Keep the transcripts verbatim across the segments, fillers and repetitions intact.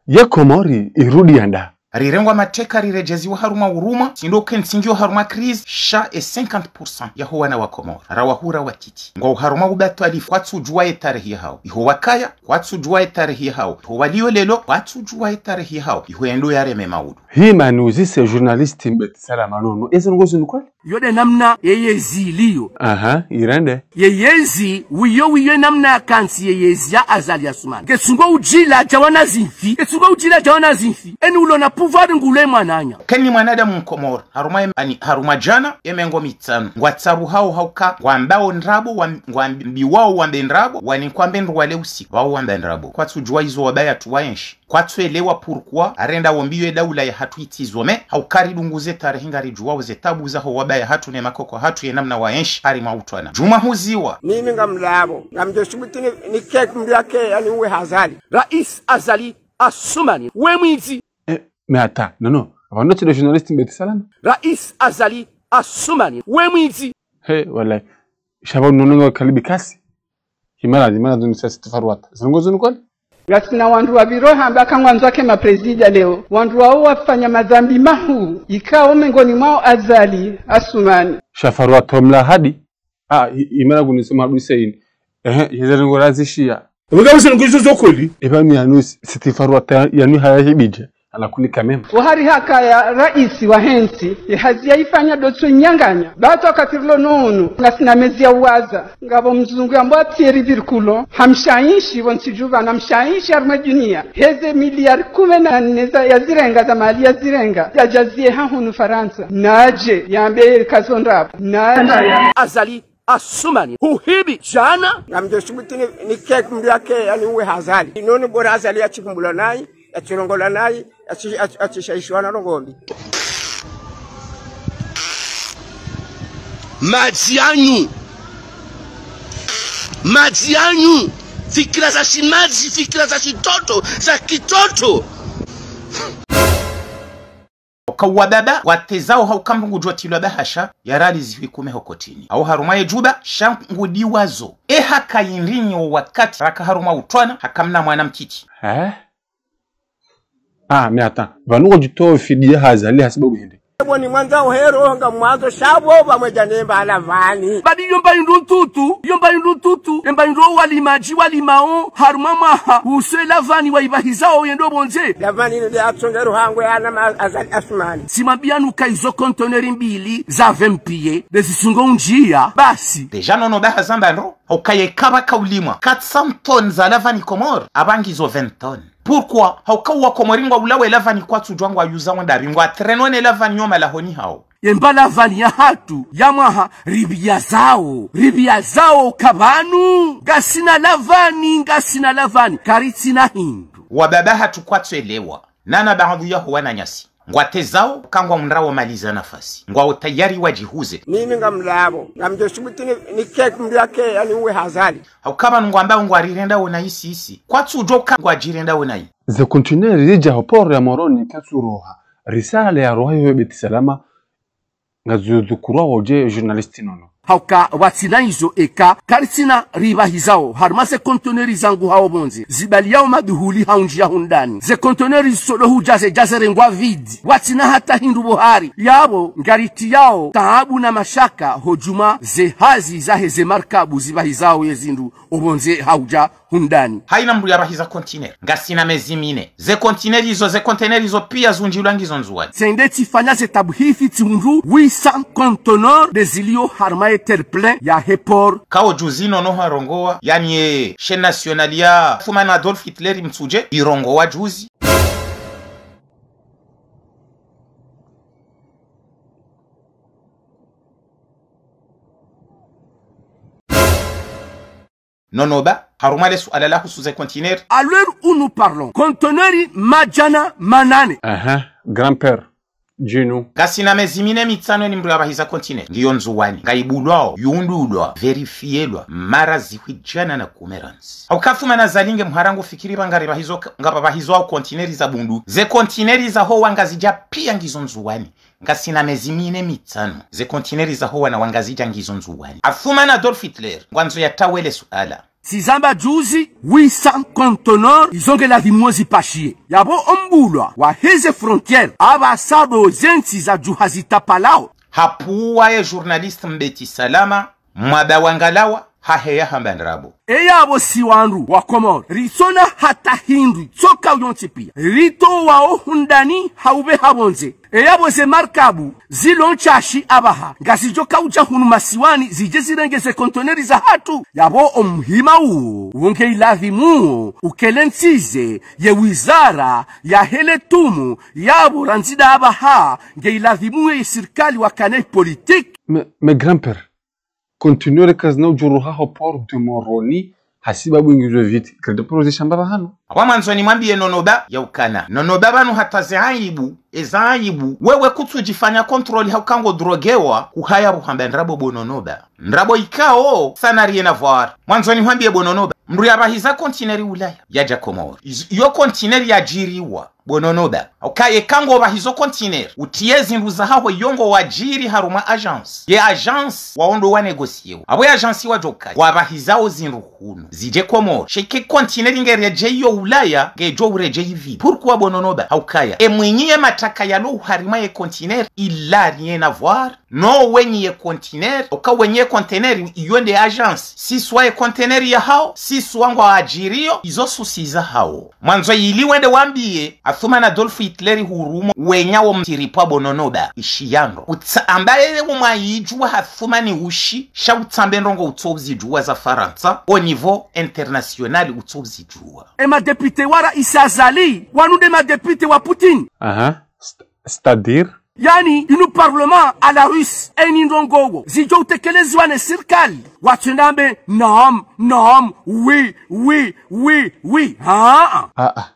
Ye Komori irudi yanda. Rirengwa mateka, riredjeziwa harumwa urumwa, tsi ndo ke ntsi ngiyo harumwa crise, sha e cinquante pour cent yaho wana wa Komori, rawahuu rawatiti, ngwao harumwa ubatwalifu, kwatsudjuwa ye tarehi yahawo. Iho wakaya, kwatsudjuwa ye tarehi yahawo. Iho waliyo leo, kwatsudjuwa ye tarehi yahawo. Iho yendo yareme maudu. Hima niuzise journaliste Mbeti Salama nono. Eze ndrongo zinu kweli? Yo nde namna ye yezi iliyo. Aha, irende. Ye yezi, wiyo, wiyo namna yakantsi ye yezi ya Azali Assoumani. Ketsungo udjila dja wana zimfi. Ketsungo udjila dja wana zimfi. Eni ulo na pouvoir ngule mwananya. Keni mwanadamu Mkomori. Harumwa em-, ani, harumwa djana, ye mengo mitsanu. Ngwatsabuhao hauka, ngwambao ndrabo, wa, ngwambiwao wambe ndrabo, wani kwambe ndrwale usiku, wao wambe ndrabo. Kwatsudjuwa izo wabaya tu waenshi. Kwatsuelewa pourquoi, arenda wombiyo ye daula yahatru itizome, hauka ridunguze tarehi ngaridjuwao ze tabu zaho wabaya hatru ne makoko hatru ye namna waenshi, harimwa utwana. Djuma huziwa. Mimi ngamlapvo, ngamdjo shubuti ni, ni kek mdru yake, yani uwe Azali. Rais Azali Assoumani, we mwidzi. Eh, mais attends, non, non. Apvanu tsi ndo journaliste Mbeti Salama? Rais Azali Assoumani, we mwidzi. He, wallahi. Sha pvanu nono nga kalibi kasi. Himala, himala dunu sa Siti Faruata. Eze ndrongo zinu kweli? Ngasina wandru wapviro hamba ka ngwandzo wake maprezida leo. Wandru wao wafanya madhambi mahuu, ikao mengoni mwao Azali Assoumani. Sha Faruata mla hadi? Ah, i-, imana kunisema Hussein. Ehe, yeze ndrongo razishiya. Wega wese ndrongo izo zo kweli? Eba mi anusi, Siti Faruata yanu haya hibidje. Ala kulli quand même. Wahari hakaya raisi wahe ntsi, ye hazi yaifanya ndo tso nyanganya. Batu wakati rilo nono, ngasina mezi ya uwaza. Ngapvo mzungu yambwa Thierry Vircoulon, hamshainshi, pvo ntsi djuwa na mshainshi harumwa dunia. Heze miliari kume na nne za, yazirenga, za mali yazirenga, yadjaziye ha hunu Farantsa. Nadje, yambe kazo ndrabo. Nadje. Azali Assoumani, huhibi djana. Ngamdjo shubuti ni, ni kek mdru yake, yani uwe Azali. Inono bora Azali yatsikumbulwa nayi, yatsirongolwa nayi, yatsi-, yatsi-, yatsishaishiwa na ndrongo mbi. Madzi yanyu. Madzi yanyu. Fikira za shimadzi, fikira za shitoto, za kitoto. Uka wababa, watezao hauka mdru ngudjo tilwa bahasha, yarali zihwi kume ho kotini. Au harumwa ye djuba, sha ngudiwazo. E haka yindrini wo wakati, raka harumwa utwana, haka mna mwana mtiti. Eh? Ah, mais attends. Pvanu ngodjo towa fidiya ha Azali hasibabu hindri? Ebo ni mwandzao hero, ngamwandzo sha pvo, pvamwedja ne mba Lavani. Badi yo mba yindru ntutu, yo mba yindru ntutu, e mba yindru walimadji walimao, harumwa mwaha, use Lavani waibahizao yendo pvondze. Lavani nde atsongero hangwe ana ma Azali Assoumani. Tsimwambiya nuka izo kontoneri mbili za vingt pieds, nde zitsungo undjiya, basi. Déjà nono baha zamba ndro, hauka ye kaba kaulimwa, quatre cents tonnes za Lavani Komori, apvangu izo vingt tonnes. Pourquoi? Hauka wa Komori ngwaulawo e Lavani kwatsudjuwa ngwayuzao ndapvi, ngwatrenwa ne Lavani yo malahoni hawo. Ye mba Lavani yahatru, ya mwaha, ripviya zao, ripviya zao ka pvanu, ngasina Lavani, ngasina Lavani, karitsina hindru. Wababa hatru kwatsuelewa, nana baadhwi yaho wananyasi. Ngwatezao, ka ngwaundrawo mali za nafasi. Ngwao tayari wadjihuze. Mimi ngamlapvo, ngamdjo shubuti ni, ni kek mdru yake, yani uwe Azali. Hauka pvanu ngwambao ngwarirenda wona isi isi. Kwatsudjo ka ngwadjirenda wona i. Ze conteneurs zidja ho port ya Moroni katsuroha. Risale ya roha yo Beti Salama. Ngazo dhukurwa wodje journaliste nono. Hauka watsina izo eka, karitsina ripvahizao, harumwa ze conteneurs zangu hao pvondze, zibaliyao maduhuli ha undjiya hundani. Ze conteneurs zisodo hudja ze, dja zerengwa vide. Watsina hata hindru pvo hari. Yapvo, ngaritiyao, taabu na mashaka, ho djuma, ze hazi zahe ze markabu zipvahizao ye zindru, opvondze ha udja hundani. Haina mdru yapvahiza conteneur. Ngasina mezi mine. Ze conteneurs izo, ze conteneurs izo piya zundjilwa ngizo Ndzuwani. Tsende tsifanya ze tabuhithi tsihundru huit cents conteneurs nde ziliyo harumwa ye terre-plein yahe port. Kao juzi nono harongowa, yani ye chaîne nationale ya Fumana Adolf Hitler Mtsudje, irongowa juzi. Nono ba, harumwa le suala lahusu ze conteneurs. À l'heure où nous parlons, conteneurs madjana manane. Aha, grand-père, djinu. Ngasina mezi mine mitsanu eni mdru yapvahiza conteneur. Ngiyo Ndzuwani. Ngaibulwao, yundulwa, vérifielwa, mara zihwi djana na kume randzi. Hauka Fumana Azali nge mharangu fikiri pvanga ripvahizo, ngapvapvahizwao conteneurs za bundu. Ze conteneurs zaho wa Ngazidja piya ngizo Ndzuwani. Ngasina mezi mine mitsanu. Ze conteneurs zaho wana wa Ngazidja ngizo Ndzuwani. Afumana Adolf Hitler, ngwandzo yatawe le suala. Tsizamba juzi, huit cents conteneurs, izo nge lazimu zipashiye. Yapvo ombulwa waheze frontières, apvasa ndo zentsi za djuha zitapalao. Hapvuwa ye journaliste Mbeti Salama, mwaba wa ngalawa, haheya hamba ndrabo. Eyapvo si wandru wa Komori, ritsona hata hindru, tsoka uyontsi piya. Ritowa ohundani haupve hapvondze. Eyapvo ze markabu, zilo ntsashi apvaha, ngazidjo kaudja hunu masiwani, zidje zirenge ze kontoneri zahatru. Yapvo omuhima uwo, wo nge ilazimu uwo, ukele ntsize, ye wizara, yahele tumu, yapvo randzi nda apvaha, nge ilazimu ye sirikali wakane politique. Mais, mais grand-père, conteneurs kazina udjuruha ho port de Moroni, hasibabu ingizwe vite. Crédit pour zishamba pvahanu. Apvo mwandzo nimwambiye Nonoba ya ukana. Nonoba pvanu hata ze aibu, eza aibu. Wewe kutsudjifanya contrôle hauka ngo droguewa, kuhaya pvo hamba ndrabo bo Nonoba. Ndrabo ikao, ça n'a rien à voir. Mwandzo nimwambiye bo Nonoba. Mndru yapvahiza kontineri Ulaya, yadja Komori. Iz-, iyo kontineri yadjiriwa. Bo Nonoba, ukaye kango pvahizo kontineri, utiye zindru zahaho iyo ngo wadjiri harumwa agence. Ye agence, wao ndo wa négocier wo. Apvo ye agence wadjo kaye, wapvahizao zindru hunu, zidje Komori. Sheke kontineri ngeredjeyi iyo Ulaya, ngedjo uredjeyi vide. Pourquoi bo Nonoba? Haukaya, e mwinyi ye matraka yalo uharimwa ye kontineri, il a rien à voir. No wenyi ye kontineri, uka wenyi ye kontineri, iyo nde agence. Siswa ye kontineri yahao, siswa ngwadjiriyo, izo souci zahao. Mwandzo ili wende wambiye, Athumani Adolf Hitler hurumo, wenya wo mtiripwa bo Nonoba, ishiyandro. Utsa ambaye wo mwayidjuwa Athumani ushi, sha utsambe ndrongo utso uzidjuwa za Farantsa, au niveau international utso uzidjuwa. E madéputé wa raisi Azali, wanu nde madéputé wa Poutine. Aha. C'est-, c'est-à-dire? Yaani, inu parlement à la russe, eni ndrongo wo, zidjo utekeleziwa ne sirikali. Watswenda mbe, naam, naam, oui, oui, oui, oui. Ah, ah. Ah, ah.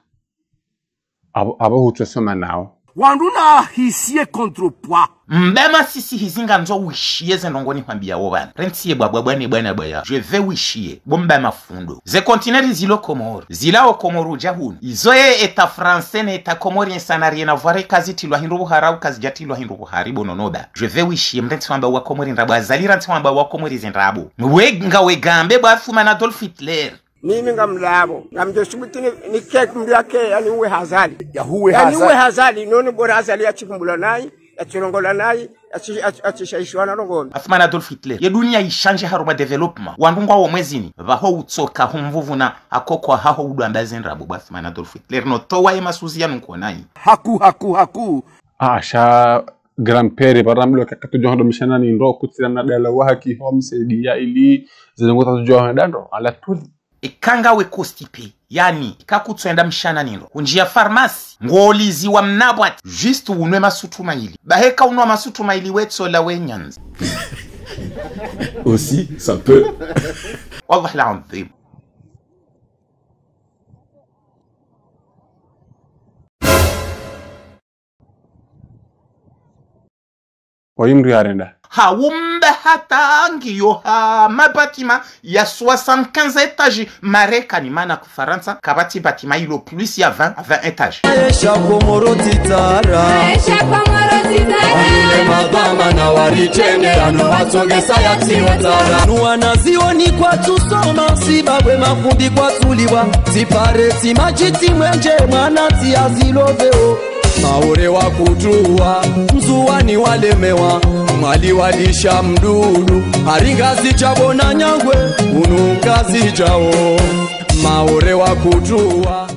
Apvo, apvo hutsosoma nao. Wandru na hisiye contrepoids. Mbe masisi hizi ngandzo wishiye ze ndrongo nihwambiyawo pvanu. Rentsiye bwabwabwa ne bwana bwaya. Je vais wishiye. Bo mbe mafundo. Ze kontineri zilo Komori. Zilao Komori udja hunu. Izo ye État français ne État comorien ça n'a rien à voir, kazitilwa hindru pvuhara, kazidjatilwa hindru pvuhari bo Nonoba. Je vais wishiye mrentsi wamba wa Komori ndrabo, Azali rantsi wamba wa Komori ze ndrabo. Mwe ngawe gambe bo Athumani Adolf Hitler. Mimi ngamlapvo, ngamdjo subuti ni, ni kek mndru yake, yaani uwe ha Azali. Ya huwe ha Azali. Yaani uwe ha Azali, noni bora Azali yatsikumbula nayi, yatsirongola nayi, yatsi-, yatsi-, yatsishaishiwa na ndrongo mbi. Athumani Adolf Hitler. Ye dunia ishanje harumwa développement. Wandru ngwawo mwezini, pvaho utsoka ho mvuvuni, akokwa haho udwamba ze ndrabo bo Athumani Adolf Hitler. No towa ye masuzi yanu nkonayi. Haku, haku, haku. Ah, sha grand-père, pvara mlo kakatudjo hando mishana ni ndro, kutsira mna dala wa haki ho msaidiya ili, ze ndrongo zatsudjo handa ndro, ala tuli. Eka ngawe constipé, yaani, eka kutsuenda mshana ni ndro. Kundjiya pharmacie, ngoliziwa mna boîte, juste unwe masutu mayili. Bahi eka unwa masutu mayili wetsola we nyanzi. Aussi, ça peut. Wallah al-azim. Oyi mndru yarenda. Haumba hata ngiyo ha mabatima ya soixante-quinze étages Marekani, mana ku Farantsa kapvatsi batima ilo plus ya vingt à vingt étages. Aisha Komoro titara. Aisha Komoro titara. Wale madhwamana waritende ano watsongesa ya tiwa tara. Nuwanazioni kwatsusoma, sibabwe mafundi kwatsuliwa. Tsipare tsimadji tsimwenje, mwana tsiyaziloveo. Maore wakutuwa, Ndzuwani walemewa, Mwali walisha mdudu, hari Ngazidja bo na Nyangwe, unu Ngazidja wo. Maore wakutuwa.